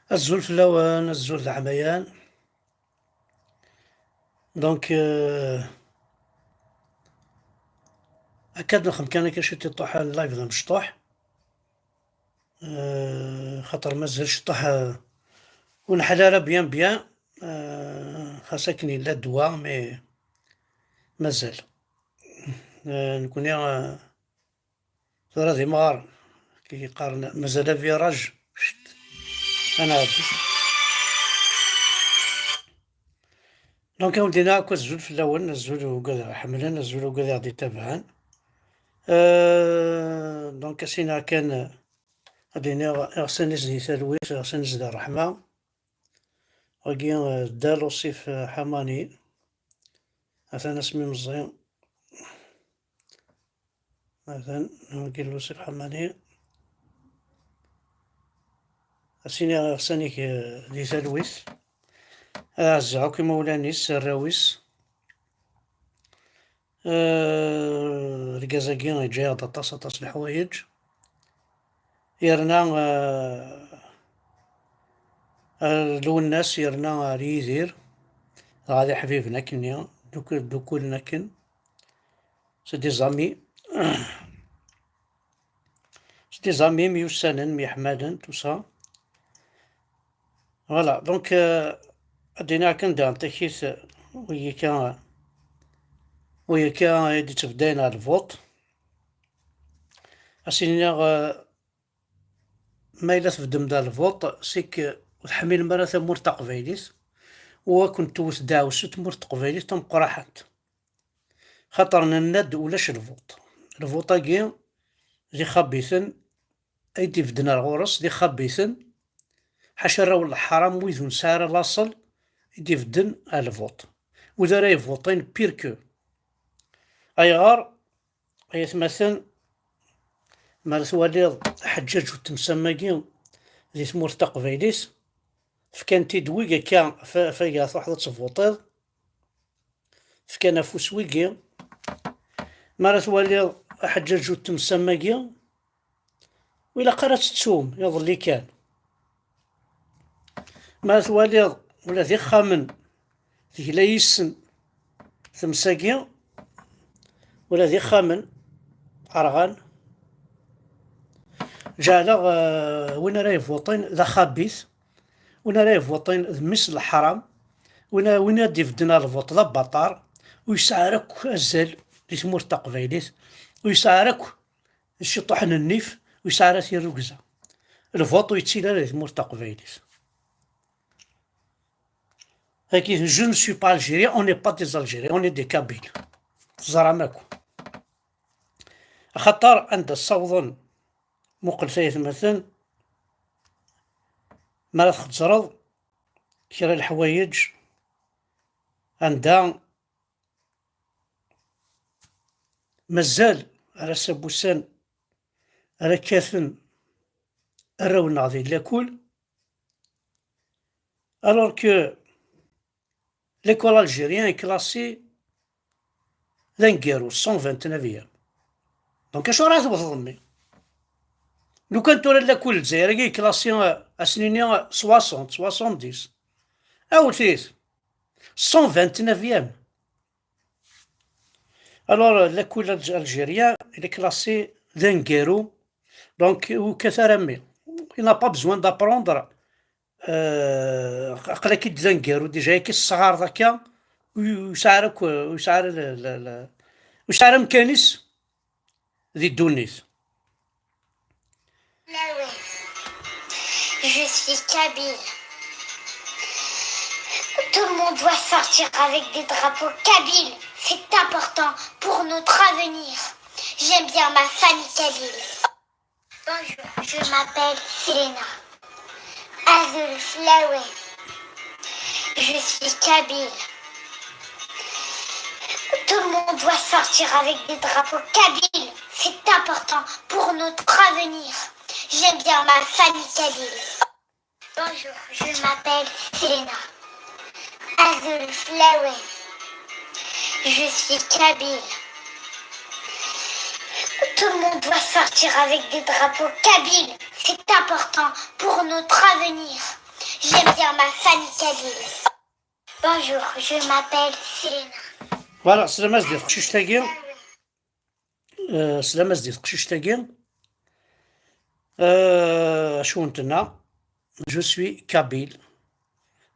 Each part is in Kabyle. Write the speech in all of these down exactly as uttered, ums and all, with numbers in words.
Azul fell-awen, azul d aɛmayan. Donc, euh, akka ad nexdem kan akka ciṭ iṭuḥ live d amecṭuḥ. Euh, xaṭer mazal ciṭuḥ, euh, ur neḥla ara bien bien. Euh, xas akken yella ddwa, mais mazal. Euh, nekkni, euh, tura d imɣaren. Kif qqaren, mazal aviraj. Cct. Ad nɛeddi. Donc, a wen-d-iniɣ akk azul fell-awen, azul i wigad i ɣ-iḥemmlen, azul i wigad i ɣ-d-ittabaɛen. Euh, donc, ad s-iniɣ kan, ad d-iniɣ iɣsan-is di talwit, iɣsan-is di ṛṛeḥma. Wagi, euh, Dda Lusif, euh, Ḥamani. Atan asmi meẓẓi. Atan, wagi Lusif Ḥamani. Ad s-iniɣ iɣsan-ik, euh, di talwit. Ad ɛezziɣ akk imawlan-is, arraw-is. Euh, argaz-agi yeǧǧa-yaɣ-d aṭas, aṭas n leḥwayeǧ. Yerna, euh, ar Lwennas, yerna ar Yidir, dɣa d iḥbiben akkenni, dduk-, ddukulen akken. C'est des amis. C'est des amis myussanen, myeḥmalen, tout ça. Voilà, donc, euh, ad d-iniɣ kan daɣen takit, euh, wigi akka, wigi akka i d-ittbeddayen ɣer lvuṭ. Ad s-iniɣ, euh, ma yella tbeddem-d ɣer lvuṭ, c'est que ur teḥmilem ara tamurt taqbaylit, u ad ken-tewwet ddeɛwessu tmurt taqbaylit tameqqraḥant. Xaṭer nenna-d ulac lvuṭ. Lvuṭ-agi d ixabiten ay d-ibedden ar ɣur-s, d ixabiten, ḥaca arraw n leḥram, wid ur nesɛi ara laṣel, i d-ibedden ar lvuṭ. Wid ara yevvuṭin pire que. Ayɣer? Ay atmaten, mi ara twaliḍ aḥeǧǧaǧ u temsam-agi di tmurt taqbaylit, fkan-t-id wig akka, fa-, faya truḥeḍ ad tevvuṭiḍ, fkan afus wigi. Mi ara twaliḍ aḥeǧǧaǧ u temsam-agi, ur ilaq ara ad tettum iḍelli kan. Mi ara twaliḍ ula d ixxamen tegla yis-sen temsagi, ula d ixxamen rɣan. Ǧeɛleɣ, eh, win ara yevvuṭin d axabit, win ara yevvuṭin d mmi-s n leḥram, win ara, win ara d-ibedden ar lvuṭ d abaṭar, ur yesɛi ara akk azal di tmurt taqbaylit, ur yesɛi ara akk ciṭuḥ n nnif, ur yesɛi ara tirrugza. Lvuṭ ur yettili ara di tmurt taqbaylit. Dagi, je ne suis pas algérien, on n'est pas des Algériens, on est des Kabyles. Teẓram akk. Axaṭer anda ssawḍen, muqlet ay atmaten, mi ara txezzreḍ kra n leḥwayeǧ anda mazal ar ass-a n wussan ara kkaten arraw-nneɣ di lakul, alors que l'école algérien est classé d aneggaru, cent vingt-neuvième. Donc, acu ara tewteḍ mmi? Lukan tura lakul Lezzayer-agi yeklasi, euh, ad s-nini, euh, soixante, soixante-dix. Awet-it, cent vingt-neuvième. Alors, euh, lakul alg-, algérien, il est classé d aneggaru. Donc, ur yekkat ara mmi. Il n'a pas besoin d'apprendre. Euh, aql-ak-id d aneggaru, déjà, akka tesɣareḍ akka, ur, ur yesɛi ara akk, ur yesɛi ara le, le, le, ur yesɛi ara amkan-is di ddunit. Je suis kabyle. Tout le monde doit sortir avec des drapeaux kabyles. C'est important pour notre avenir. J'aime bien ma famille kabyle. Bonjour, je m'appelle Selena. Azul fell-awen. Je suis kabyle. Tout le monde doit sortir avec des drapeaux kabyles. C'est important pour notre avenir. J'aime bien ma famille kabyle. Bonjour, je m'appelle Selena. Azul fell-awen. Je suis kabyle. Tout le monde doit sortir avec des drapeaux kabyles. C'est important pour notre avenir. J'aime bien ma famille kabyle. Bonjour, je m'appelle Selena. Voilà, sslam-as di teqcict-agi. Euh, sslam-as di teqcict-agi. Euh, acu n-tenna? Je suis kabyle.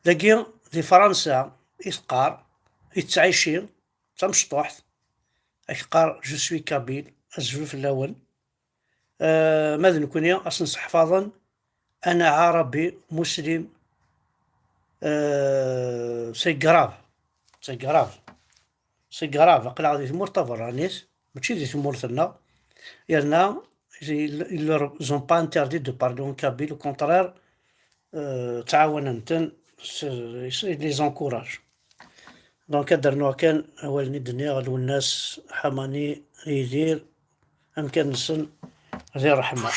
Dagi di Fransa i teqqar, i tettɛici, d tamecṭuḥt. Ad k-teqqar, je suis kabyle, azul fell-awen. Euh, ma d nekkni, ad s-nseḥfaḍen, ana ɛarabi, muslim. Euh, c'est grave. C'est grave. C'est grave. Aql-aɣ di tmurt taberranit, mačči di tmurt-nneɣ. Yerna, ils, ils leur ont pas interdit de parler en kabyle, au contraire, euh, ttɛawanen-ten, s-, ils les encouragent. Donc, ad d-rnuɣ kan awalen i d-nniɣ, Lwennas, Ḥamani, Yidir, amkan-nsen di ṛṛeḥma.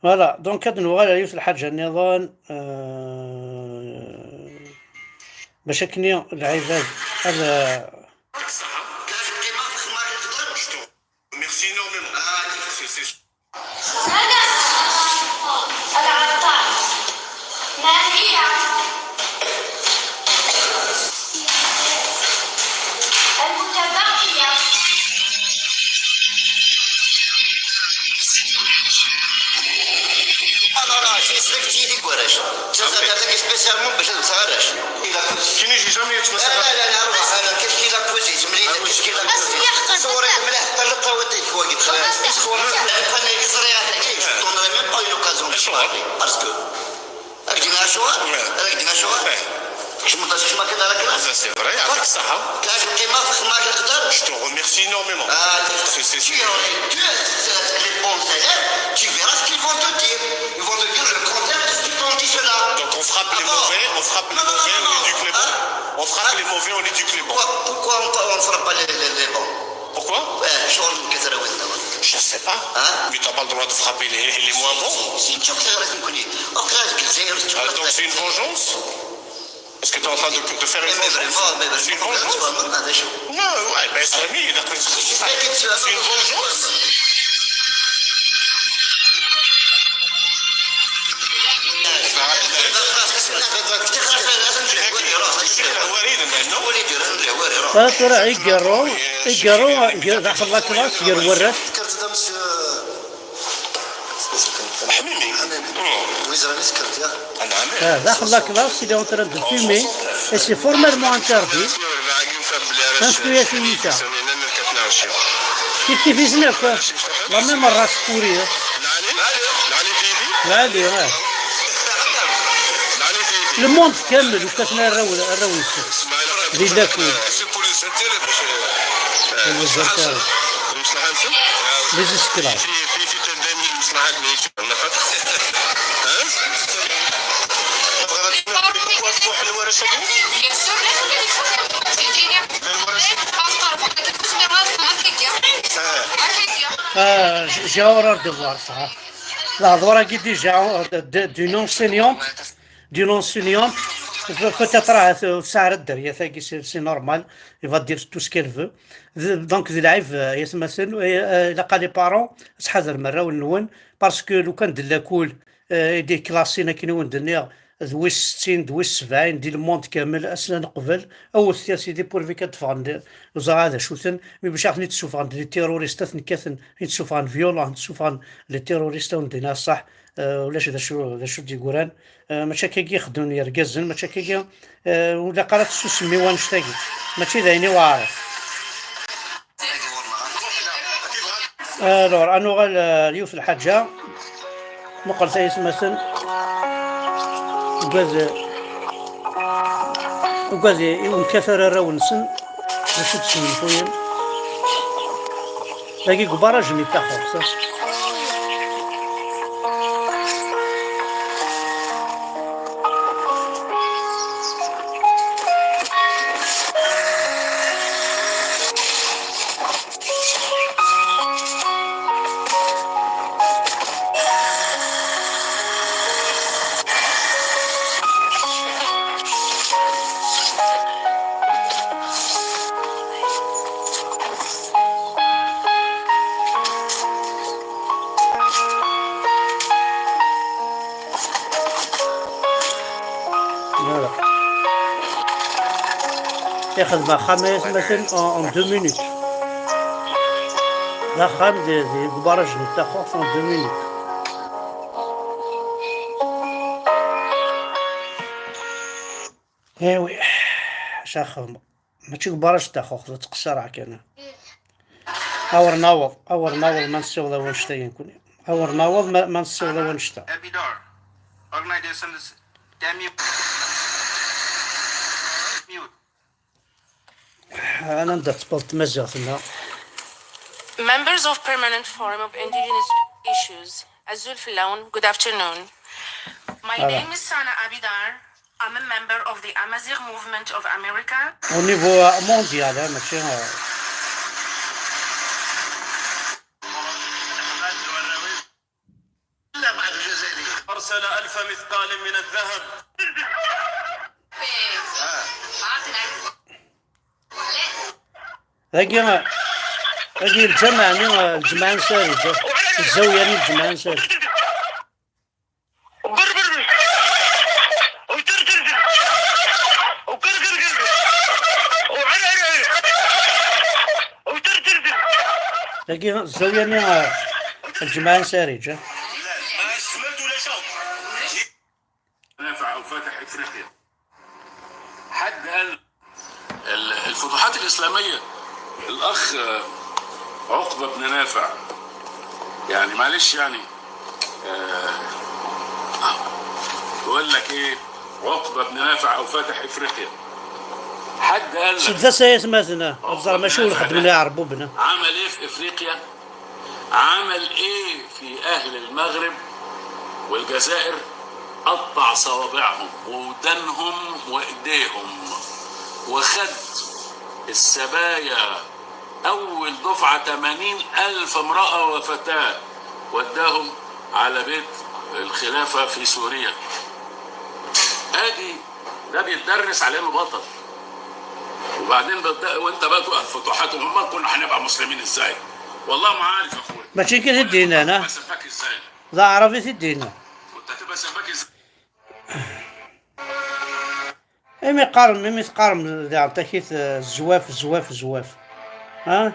Voilà, donc ad nuɣal ar yiwet lḥaǧa nniḍen, euh, bac akken lɛibad ad, Merci énormément. C'est, c'est هذا العطار. ما هي المتبقية؟ Ah non, non, c'est spécialement باش نسهرش. Kini j'ai jamais يتمسح. لا، لا، لا، لا، روح، أنا كيف كي لا كوزيت، مليت، كيف كي لا كوزيت. صوري مليح، طلقتها وديت كواكب. خلاص. أنا يزري هذا، إيه، je donnerai même pas une occasion de parler. Parce que راك دينا شو؟ راك دينا شو؟ شو من شو ما كان راك لا. Ça, c'est vrai, يعطيك الصحة. كان قيمة في خدمة القدر. Je te remercie énormément. آه، C'est, c'est, c'est Tu aurais dû être les bons élèves, tu verras ce qu'ils vont te dire. Ils vont te dire le contraire de ce qu'ils t'ont dit cela. Donc on frappe les mauvais, on frappe les mauvais, on éduque les bons. On frappe les mauvais, on éduque les bons. Pourquoi, pourquoi on, on frappe pas les, les, les bons? Pourquoi? Je sais pas. Mais t'as pas le droit de frapper les, les moins bons. C'est une vengeance. Est-ce que tu es en train de, de faire une vengeance? C'est une vengeance. Non, ouais, ben, c'est une vengeance. Tura igerru, igerru, daxel la classe, gar warrac. Ah, daxel la classe, il est en train de fumer. Et c'est formellement interdit. Ansi-as i yita? Kif kif isem-ik? La même race pourrie. Lɛali, eh. Le monde kamel, ukaten arraw, arraw-nsen. Di lakul. Lwezir Karim. Les esclaves. Ah, j'ai horreur de voir ça. Lehdur-agi déjà, euh, de, de, d'une enseignante, d'une enseignante, pe-, peut-être, euh, tesɛa dderya-tagi, c'est, c'est normal, il va dire tout ce qu'elle veut. D-, donc, d lɛib, euh, yatmaten, euh, euh, ilaq les parents, ttḥadar arraw-nwen, parce que lukan d lakul, euh, des classes akken i wen-d-nniɣ, d wis settin, d wis sebɛin, di le monde kamel, aslan qbel, awet-t a sidi, pourvu ad d-ffɣen, ur ẓriɣ d acu-ten, mi bac ad ten-id-ssufɣen, d les terroristes, ad ten-kkaten, i d-ssufɣen violent, ad d-ssufɣen les terroristes, a wen-d-iniɣ ṣṣeḥ, euh, ulac d acu, d acu d-yeggran, euh, mačči akkagi i xeddmen yergazen, mačči akkagi, euh, ur ilaq ara ad tessusem i wannect-agi, mačči d ayen iweɛren. Alors, ad nuɣal, euh, ar yiwet lḥaǧa. Muqel tayesmaten. Ugad, ugad i wen-kkaten arraw-nsen. D acu d-smenfuyen? Dagi deg ubaraj-nni n Taxert. Ixdem axxam ay atmaten en, en deux minutes. D axxam di, di ubaraj n Taxuxt en deux minutes. Ewi, acu ara xedmeɣ? Mačči deg ubaraj n Taxuxt, d ttqeṣṣireɣ kan. Awer naweḍ, awer naweḍ ma nessiweḍ i wannect-a nekkni. Awer naweḍ ma, ma nessiweḍ i wannect-a. Abidar. Organization is damn you. Anda tewweḍ tmaziɣt-nneɣ? Members of Permanent Forum of Indigenous Issues, azul fell-awen, good afternoon. My Voilà. Name is Sana Abidar. I'm a member of the Amazigh Movement of America. Au niveau, euh, mondial, hein, mačči, euh, أرسل ألف مثقال من الذهب. Dagi, dagi lǧameɛ-nni, lǧemɛa n Sarid, zzawya-nni lǧemɛa n Sarid. Dagi zzawya-nni, lǧemɛa n Sarid. نافع أو فاتح إفريقيا. حد قال ال-، الفتوحات الإسلامية. الأخ، آه، عقبة بن نافع، يعني، معلش، يعني، آه، بقول لك إيه، عقبة بن نافع أو فاتح إفريقيا. حد قال لك Sed-as ay atmaten, ad ẓreɣ mačči ur xeddmen iɛerbuben. عمل إيه في إفريقيا؟ عمل إيه في أهل المغرب والجزائر؟ قطع صوابعهم وودانهم وإيديهم، وخد السبايا، أول دفعة ثمانين ألف امرأة وفتاة، وداهم على بيت الخلافة في سوريا. أدي ده بيتدرس على إنه بطل. وبعدين بت-، وأنت بقى تقول فتوحات، وأمال كنا هنبقى مسلمين إزاي؟ والله ما عارف يا أخويا. Mačči kan i d-yenna, neɣ? Tebqa سباك إزاي؟ D aɛrab i t-id-yenna. كنت هتبقى سباك إزاي؟ Imi qqaren, imi teqqarem diɣen takit, eh, zwaf, zwaf, zwaf. Ha?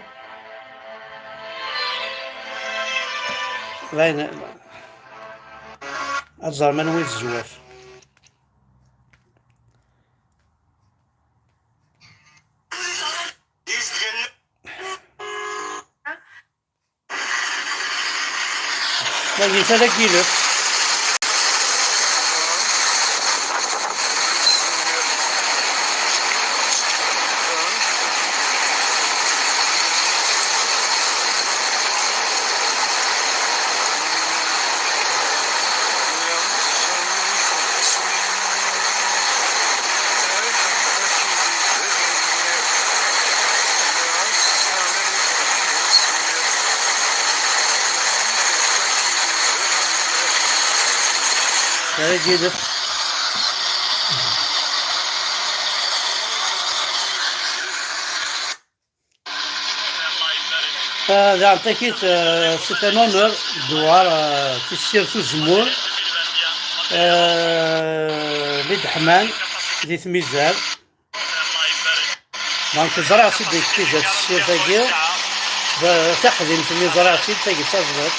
Dayen, ad ẓrem anwa i d zwaf. Dagi tala n yilef. Ara yilef. Ah, daɣen takit, ah, c'est un honneur d-uɣal, ah, tissirt uzemmur, ah, mi d-ḥman di tmizar. Donc, ẓriɣ-tt-id deg tizat tessirt-agi, d taqdimt-nni ẓriɣ-tt-id, tagi d tazliḍt.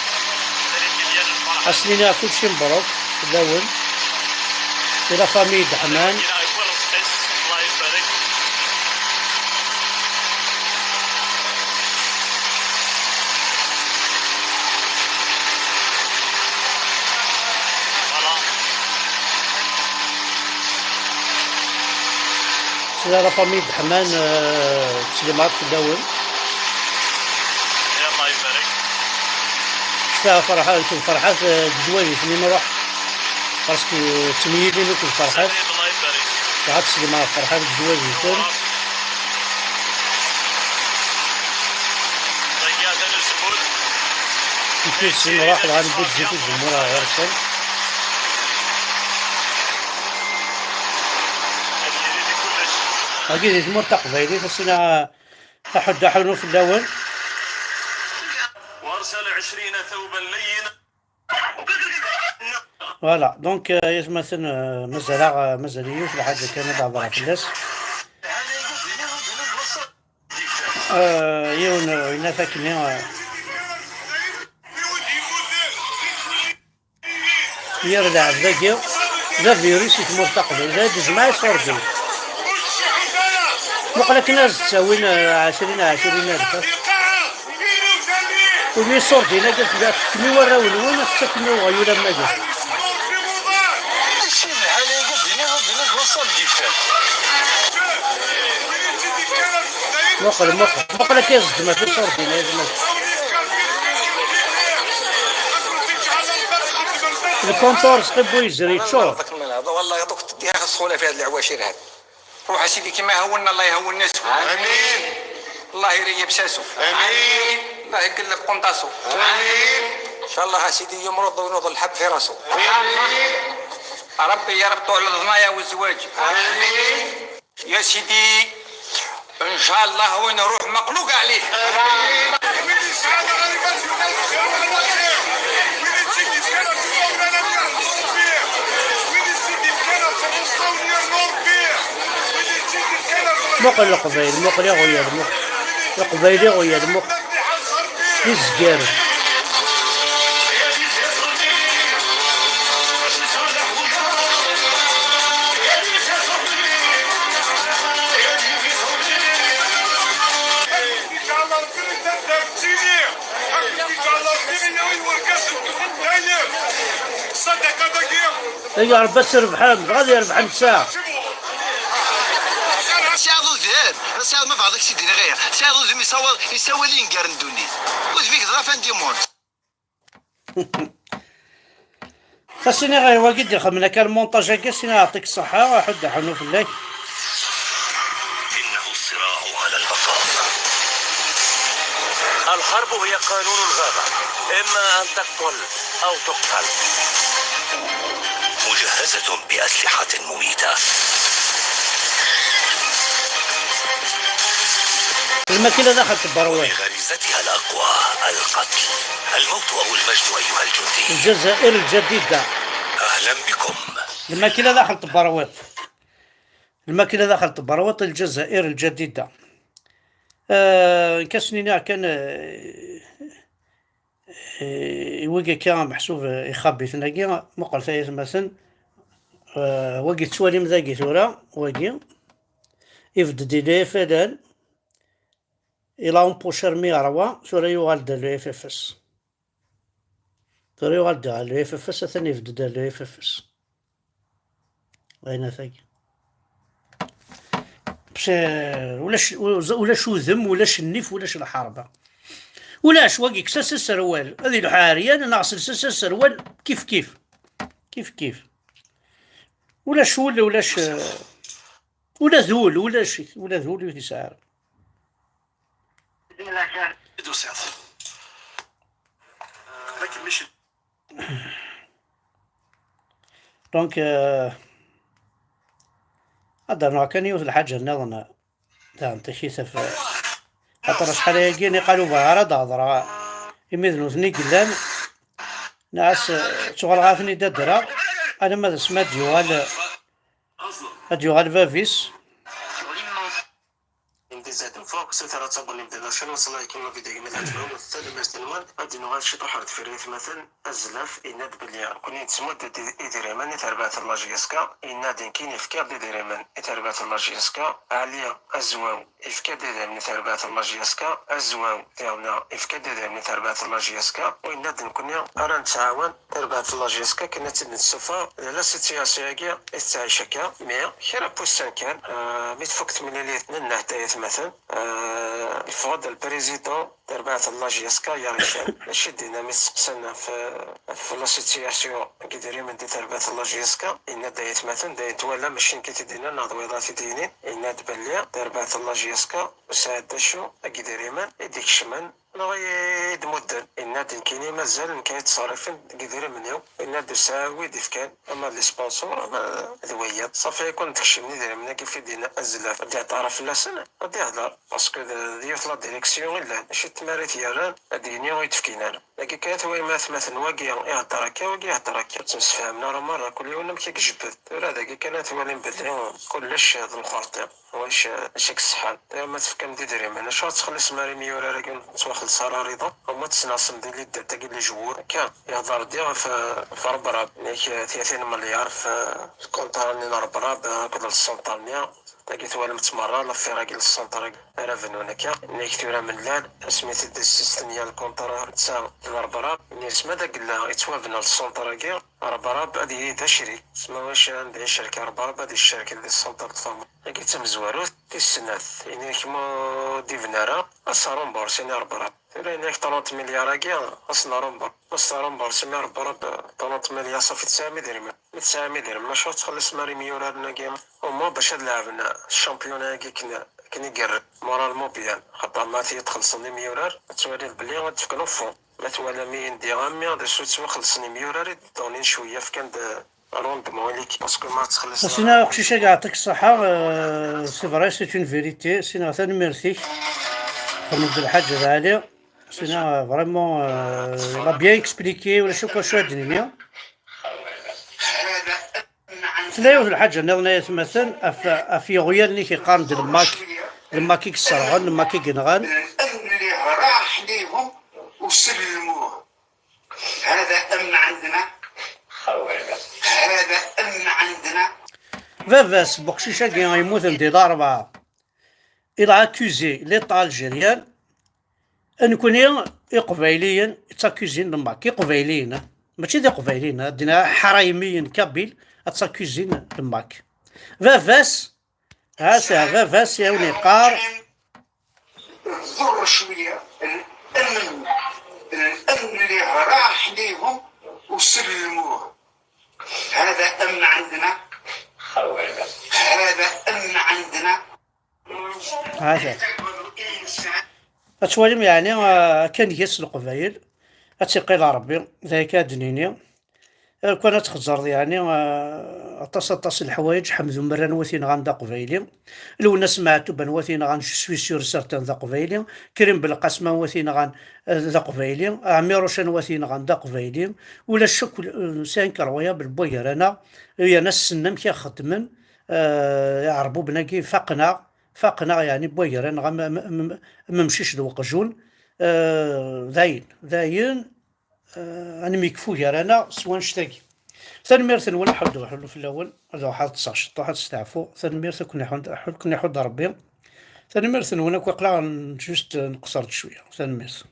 Ad s-nini kulci mebruk fell-awen. I la famille Deḥman. C'est la famille Deḥman, euh, ttsellimeɣ akk fell-awen. Yalla ibarek. Sta Ferḥat, d Ferḥat, euh, deg Jwad i ten-nruḥ. Parce que ttemyilin akk d Ferḥat. Dɣa ad sellmeɣ ɣef Ferḥat deg Jwad i ten. Nekki d Simraḥ, dɣa newwi-d zzit uzemmur ɣer ɣer-sen. Wagi di tmurt taqbaylit, a sina aḥuddu aḥunu fell-awen. وأرسل عشرين ثوبا لينا. Voilà, donc, euh, yatmaten, euh, mazal-aɣ, euh, mazal yiwet lḥaǧa kan ad d-hedreɣ fell-as. Eh, yiwen, eh, yenna-t akkenni, eh, yir lɛebd-agi d avirus i tmurt taqbaylit, ad d-tejmeɛ iṣurdiyen. Muqel akken ad s-ttawin, eh, ɛecrin, ɛecrin alef. Ur iṣurdiyen-agi tella tefkem i warraw-nwen, ad tettakem i uɣyul am wagi. Acu n lḥal-agi, ad d-iniḍ, ad d-iniḍ d aṣal d-yeffan. Muqel, muqel, muqel akka iẓeddem ɣef iṣurdiyen, ay gma. Lkuntur, sqibbu yezri, yeččur. Wallah, يعطيها السخونة في هذه العواشر هذه. روح سيدي كما هونا الله يهون ناسو. آمين. الله يريب ساسو. آمين. الله يقلب قنطاسو. آمين. إن شاء الله سيدي يمرض ونوض الحب في راسو. آمين. ربي يربطو على الضنايا والزواج. آمين. يا سيدي، إن شاء الله وين نروح مقلوق عليه. آمين. Muqel Leqbayel, muqel iɣyal, muqel Leqbayel iɣyal, muqel izgaren. Ay Ṛebbi ad trebḥem, dɣa ad yerbeḥ netta. Tesɛiḍ udem, tesɛiḍ ma bɣiɣ ad ak-tt-id-iniɣ ihi. Tesɛiḍ udem yessawal, yessawal i yengar n ddunit. Udem-ik d la fin du monde. As-iniɣ i wagi d-ixedmen akka lmunṭaj-agi, as-iniɣ yeɛṭik ṣṣeḥḥa, aḥudd aḥunnu fell-ak. إنه الصراع على البقاء. الحرب هي قانون الغابة، إما أن تقتل أو تقتل. مجهزة بأسلحة مميتة. Lmakla daxel tebberwiḍt. بغريزتها الأقوى القتل. الموت أو المجد أيها الجندي. الجزائر الجديدة. أهلا بكم. Lmakla daxel tebberwiḍt. Lmakla daxel tebberwiḍt, الجزائر الجديدة. Eh, nekk ad sen-iniɣ kan, eh, Eh, i wigi akka meḥsub, eh, ixabiten-agi, muqlet ay atmaten, eh, wagi tettwalim dagi tura, wagi, ibedd-d ila F L N, il a empoché armi yerwa, tura yuɣal-d le F F S. Tura yuɣal-d le F F S, atan ibedd-d le F F S. Ayna tagi. Bs-, ulac, ulac udem, ulac nnif, ulac lḥerba. Ulac, wagi kkes-as aserwal, ad iluḥ ɛeryan, neɣ sels-as aserwal, kif kif. Kif kif. Ulac ul, ulac, eh, ula d ul, ulac, ula d ul ur t-yesɛi ara. Donc, euh, ad d-rnuɣ kan yiwet lḥaǧa nniḍen, daɣen takit ɣef, xaṭer acḥal ayagi niqal ur bɣiɣ ara ad d-hedreɣ, imi d nutni i yellan, nɛas, eh, ttuɣaleɣ ad ten-id-adreɣ, alamma d asmi ad d-yuɣal, ad d-yuɣal bab-is. Imdizat n Fox, tara d tabunit n la chaîne, waṣṣan-a yekken la vidéo ma teɛǧeb-awen, tanemmirt-nwen. Ad d-nuɣal ciṭuḥ ar deffir, ay atmaten, azlaf, yenna-d belli nekkni nettmuddu-d idrimen i terbaɛt n la J S K, yenna-d nekkini fkiɣ-d idrimen i terbaɛt n la J S K, Ɛli Azwaw yefka-d idrimen i terbaɛt n la J S K, Azwaw diɣen yefka-d idrimen i terbaɛt n la J S K, u yenna-d nekkni ara nettɛawan tarbaɛt n la J S K akken ad tt-id-nessuffeɣ di la situation-agi i tettɛic akka. Mi kra n wussan kan, eh, mi tfuk temlilit n nnehta ay atmaten, eh, yeffeɣ-d le président tarbaɛt n la J S K Yarichel. Acu i d-yenna mi t-steqsan ɣef, ɣef la situation n yidrimen di terbaɛt n la J S K? Yenna-d ay atmaten, d ayen twala, mačči nekk i t-id-yennan neɣ d wayeḍ ara t-id-yinin. Yenna-d belli tarbaɛt n la J S K ur tesɛi d acu n yidrimen i d-ikecmen Neɣ i d-mudden, yenna-d nekkini mazal nekk ay yettṣerrifen deg idrimen-iw, yenna-d ur sɛiɣ wid ifkan, ama d les sponsors, ama d wiyaḍ. Ṣafi, i kun-d-kecmen idrimen-agi f id-yenna azlaf, ad d-iɛeṭṭar fell-asen, ad d-ihder, parce que d, d yiwet la direction i llan, mačči d tmarit yerran, ad d-yini ur yi-d-fkin ara. Dagi kan twayem atmaten, wagi ihedder akka, wagi ihedder akka. Ur ttemsefhamen ara merra, kul yiwen amek i ijebbed. Tura dagi kan ad twalim belli kullec d lxerṭi. Wac, acu i iṣeḥḥan? Tura ma tefkam-d idrimen, acu ad txellisem ara imyurar-agi ur nettwaxelleṣ ara riḍa? Uma tesneɣsem di liddant-agi n les joueurs, akka, ihder-d ɣef, ɣef Rebrab, nek tlatin milyar f, f lkunṭra-nni n Rebrab akked le centre-nni. Dagi twalam-tt merra, l'affaire-agi n le centre-agi ara bnun akka. Nek tura mlal, asmi t-id-ssistenya lkunṭra netta d Rebrab, nek ma d agella yettwabna le centre-agi, Rebrab ad yili d acrik. Sma wac anda icerk Rebrab ad icerk di centre de formation. Agi d tamezwarut. Tis snat, ini-ak ma ur d-ibna ara, ad s-remburs ini Rebrab. Tura ini-ak trente milliards-agi, ad s-nremburs. Ma s-tremburs ini Rebrab trente milliards, ṣafi tesɛam idrimen. Ma tesɛam idrimen, maca ur tettxelliṣem ara imyuraren-agi. Au moins bac ad laɛben championnat-agi akken, akken igerrez, moralement bien. Xaṭer ma ad iyi-d-xellṣen imyurar, ad twaliḍ belli ad d-fken au fond. Ma twalam-iyi-n diɣ a mmi, d acu ttwaxellṣen imyurar i d-ddawnin cwiya, fkan-d rendement i l'équipe, parce que ma tettxelliṣeḍ Sina ara. Aqcic-agi, yeɛṭik ṣṣeḥḥa, euh, c'est vrai, c'est une vérité. Sina, tanemmirt-ik. Txedmeḍ-d lḥaǧa lɛali. Sina, euh, vraiment, euh, il a bien expliqué, ulac akk acu ad d-nini. Tella yiwet n lḥaǧa nniḍen ay atmaten, af, af yeɣyal-nni i k-yeqqaren-d le MAK, le MAK i yesserɣen, le MAK i yenɣan. الأمن اللي راح ليهم وسلموه. هذا أمن عندنا. هذا أمن عندنا. Baba-s n uqcic-agi yemmuten di Larebɛa, il a accusé l'État algérien. Nekkni Iqbayliyen, ttakusin le MAK. Iqbayliyen, ah. Mačči d Iqbayliyen, ah. Dina ḥraymiyen kabyle, ttakusin le MAK. Baba-s, ha-t-a, baba-s i awen-yeqqar. تضر شوية الأمن، الأمن اللي راح ليهم وسلموه. هذا أمن عندنا. هذا أمن عندنا. Ha-t-a. Ad twalim, yeɛni, ah, kan gas Leqbayel, ad tt-iqqil Ṛebbi, d aya kan ad d-nini. Lukan ad txezzreḍ, yeɛni, ah, aṭas, aṭas n leḥwayeǧ, ḥmed umerran n wat inɣan d aqbayli, Lwennas Meɛtuba n wat inɣan, je suis sûr certain d aqbayli, Krim Belqasma n wat inɣan, ah, d aqbayli, Ɛmiruca n wat inɣan d aqbayli, ulac akk, c'est incroyable, n wagar-aneɣ, yerna ssnen amek i xeddmen, ah, iɛerbuben-agi faqen-aɣ, faqen-aɣ, yeɛni, n wagar-aneɣ am, am, am, am umcic d weqjun, ah, dayen, dayen, ah, ad nemyekfu gar-aneɣ s wanect-agi. Tanemmirt-nwen, aḥuddu, aḥullu fell-awen, ad ruḥeɣ ad ṭṭseɣ ciṭṭuḥ, ad steɛfuɣ. Tanemmirt, ad ken-iḥudd, ad ken-iḥudd Ṛebbi. Tanemmirt-nwen akk, aql-aɣ n-, juste nqeṣṣer-d cwiya. Tanemmirt.